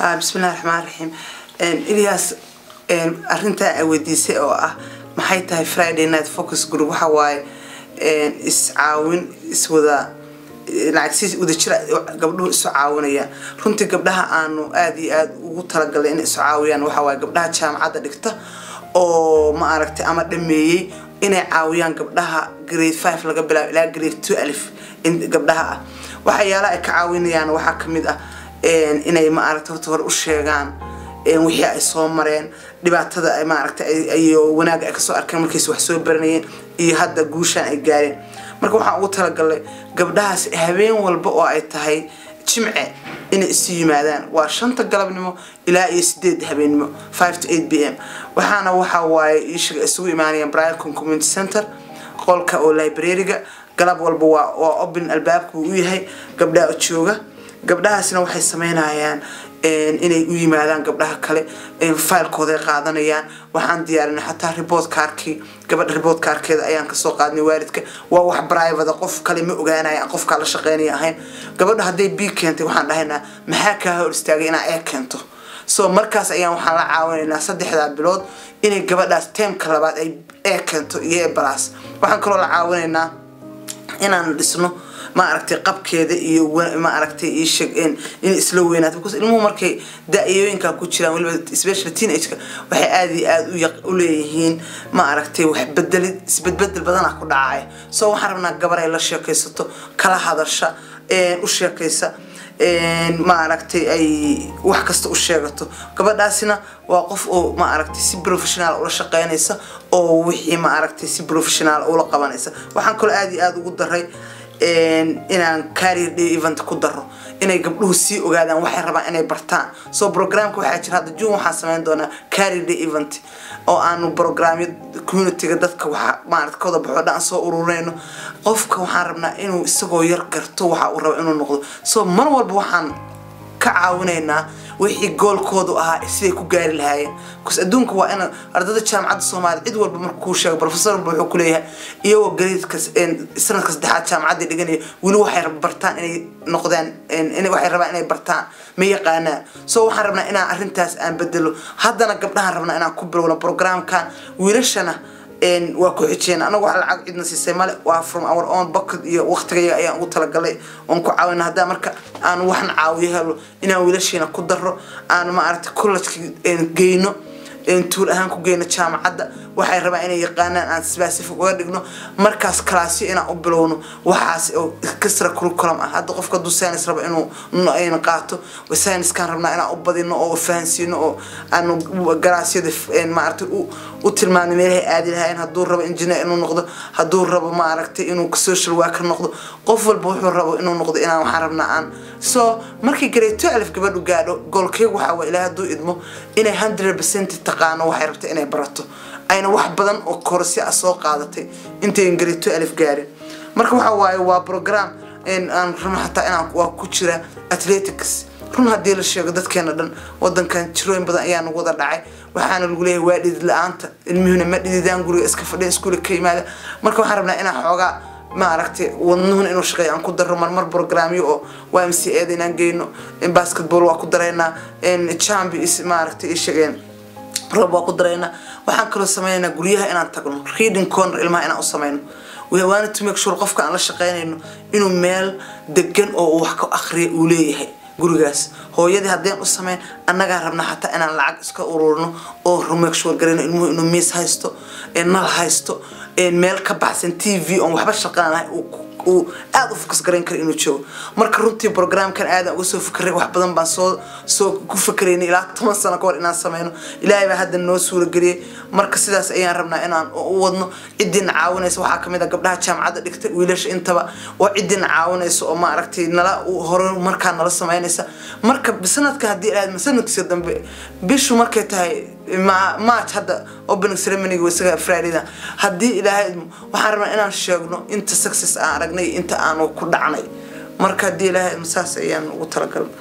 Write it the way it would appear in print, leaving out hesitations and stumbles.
Bismillahi raxmaan raxiim. Ilyas, arrintaa ay weydiisay oo ah maxay tahay Friday night focus group, waxa waaye iscaawin, iswada lacag si wadajir gabdhuhu isu caawinayaan. Runtii gabdhaha aanu aada iyo aada ugu talagalay inay isu caawiyaan waxa waaye gabdhaha jaamacadda dhigta oo, ma aragtay, ama dhameeyey, inay caawiyaan gabdhaha grade 5 laga bilaabo ilaa grade 12 in gabdhaha ah. Waxyaalaha ay ka caawinayaan waxaa kamid ah inay, ma aragtay, horta hore u sheegaan wixii ay soo mareen, dhibaatada ay, maaragtay, iyo wanaagga ay kasoo arkeen markayse wax soo baranayeen iyo hadda guushaan ay gaareen. Marka waxaan ugu talagalnay gabdhahaas habeen walba oo ay tahay Jimce inay isu yimaadaan. Waa 5-ta galabnimo ilaa iyo 8-da habeennimo, 5 to 8 p.m. Waxaana waxa waaye iishaga isugu imaanayaan Briarcon Community Center, qolka oo library-ga. Galab walba waa open, albaabka uu u yahay gabdhaha jooga. Gabdhahaasna waxay sameynayaan inay u yimaadaan gabdhaha kale, file-kooday qaadanayaan. Waxaan diyaarinay xataa report card-kii gabadha, report card-keeda ayaan kasoo qaadnay waalidka. Waa wax private, qof kale ma ogaanaya aan qofkaa la shaqeynaya ahayn. Gabadha hadday B keentay, waxaan dhahaynaa, "Maxaa kaa hor istaagay inaa A keento?" So markaas ayaan waxaan la caawinaynaa 3-daa bilood inay gabadhaas term-ka labaad ay A keento iyo A plus. Waxaan kaloo la caawinaynaa inaan dhisno, ma aragtay, qabkeeda iyo, ma aragtay, iisheeg in isla weynaato, because ilmuhu markay da-yooyinka ku jiraan, weliba especially teenage-ka, waxay aada iyo aada u leeyihiin, ma aragtay, wax bedelid, isbedbedel badanaa ku dhacaya. So waxaan rabnaa gabar ay la sheekaysato, kala hadasha, u sheekaysa, ma aragtay, ay wax kasta u sheegato. Gabadhaasina waa qof oo, ma aragtay, si professional ula shaqeynaysa oo wixii, ma aragtay, si professional ula qabanaysa. Waxaan kaloo aada iyo aada ugu daray inaan career day event ku daro, inay gabdhuhu sii ogaadaan waxay rabaan inay bartaan. So programka waxaa jira hadda June waxaan sameyn doonaa career day event oo aanu programyo communityga dadka waxa, maarata, ka wada baxo dhan soo ururinayno. Qofka waxaan rabnaa inuu isagoo yar garto waxa uu rabo inuu noqdo. So mar walba waxaan ka caawinaynaa wixii goal-koodu ahaa siday ku gaari lahaayeen, because adduunka waa in ardada jaamacadda Soomaaliya, cid walba marka kuu sheego, professor walba wuxuu kuleeyahay iyagoo grade-ka sanadka saddexaad jaamacadda dhiganaya, weli waxay bartaan inay noqdaan waxay rabaan inay bartaan ma yaqaanaan. So waxaan rabnaa inaan arrintaas aan bedelo. Haddana gabdhahan rabnaa inaan ku bilowno programkan, wiilashana waa ku xijeen. Anagu wax lacag cidna siisay male, waa from our own pocket iyo waqtigayaga ayaan ugu talagalay oon ku caawina. Haddaa marka aan waxna caawiyo helo, inaan wiilashiina ku daro, aan, ma aragtay, college geyno, tour ahaan ku geyno jaamacadda, waxay rabaan inay yaqaanaan aan specific uga dhigno, markaas class-yo inaan u bilowno waxaas oo extra curriculum ah. Hadda qofka hadduu science rabo inuu qaato, science-kaan rabnaa inaan u badino oo fahansiino oo aanu class-yada, maaragtay, u tilmaano meelahay aadi lahaayeen. Hadduu rabo engineer inuu noqdo, hadduu rabo, maaragtay, inuu social worker noqdo, qof walba wuxuu rabo inuu noqdo inaan waxaan rabnaa aan. So markii grade 12 gabadhu gaadho, goal-keygu waxaa waa, Ilaah hadduu idmo, inay 100% taqaano waxay rabta inay barato, ayna wax badan oo course ah soo qaadatay intayn grade 12 gaarin. Marka waxa waaye waa program aan rabno xataa inaan waa ku jira athletics. Run haddii la sheego, dadkeena dhan wadankan jirooyin badan ayaa nagu wada dhacay. Waxaana lagu leeyahay waa dhidid la-aanta, ilmihuna ma dhididaan, guriga iska fadhiya, iskuula ka yimaada. Marka waxaan rabnaa inaan xoogaa, ma aragtay, wadnuhuna inuu shaqeeyo aan ku darro marmar programyo oo YMCA inaan geyno. Basketball waa ku daraynaa, champi, maaragtay, ii sheegeen roob waa ku daraynaa. Waxaan kaloo sameynaynaa guryaha inaan tagno, reading corner ilmaha inaan u sameyno. We want to make sure qofka aan la shaqeynayno inuu meel degan oo uu wax ka akhriya uu leeyahay gurigaas. Hooyadii haddeen u sameyn, annagaa rabnaa xataa inaan lacag iska ururno oo make sure garayno ilmuhu inuu miis haysto, nal haysto, meel ka baxsan TV oon waxba shaqaan uu aada u focus garayn kara inuu joogo. Marka runtii programkan aadaan uga soo fikeray, wax badan baan soo ku fikeraynay ilaa 10 sano ka hor inaan sameyno. Ilaahay baa hadda noo suurageliyey. Marka sidaas ayaan rabnaa inaan u wadno. Ciddina caawinaysa waxaa kamid ah gabdhaha jaamacadda dhigta, wiilasha intaba, oo ciddina caawinaysa oo, maaragtay, nala hore markaa nala sameynaysa. Marka sanadka haddii aad sanadkiisa dambe bishu markay tahay March, hadda opening ceremony isaga Friday-da, haddii Ilaahay, waxaan rabnaa inaan sheegno inta success aan aragnay, inta aanu ku dhacnay. Marka haddii Ilaahay, saas ayaan ugu talagalnay.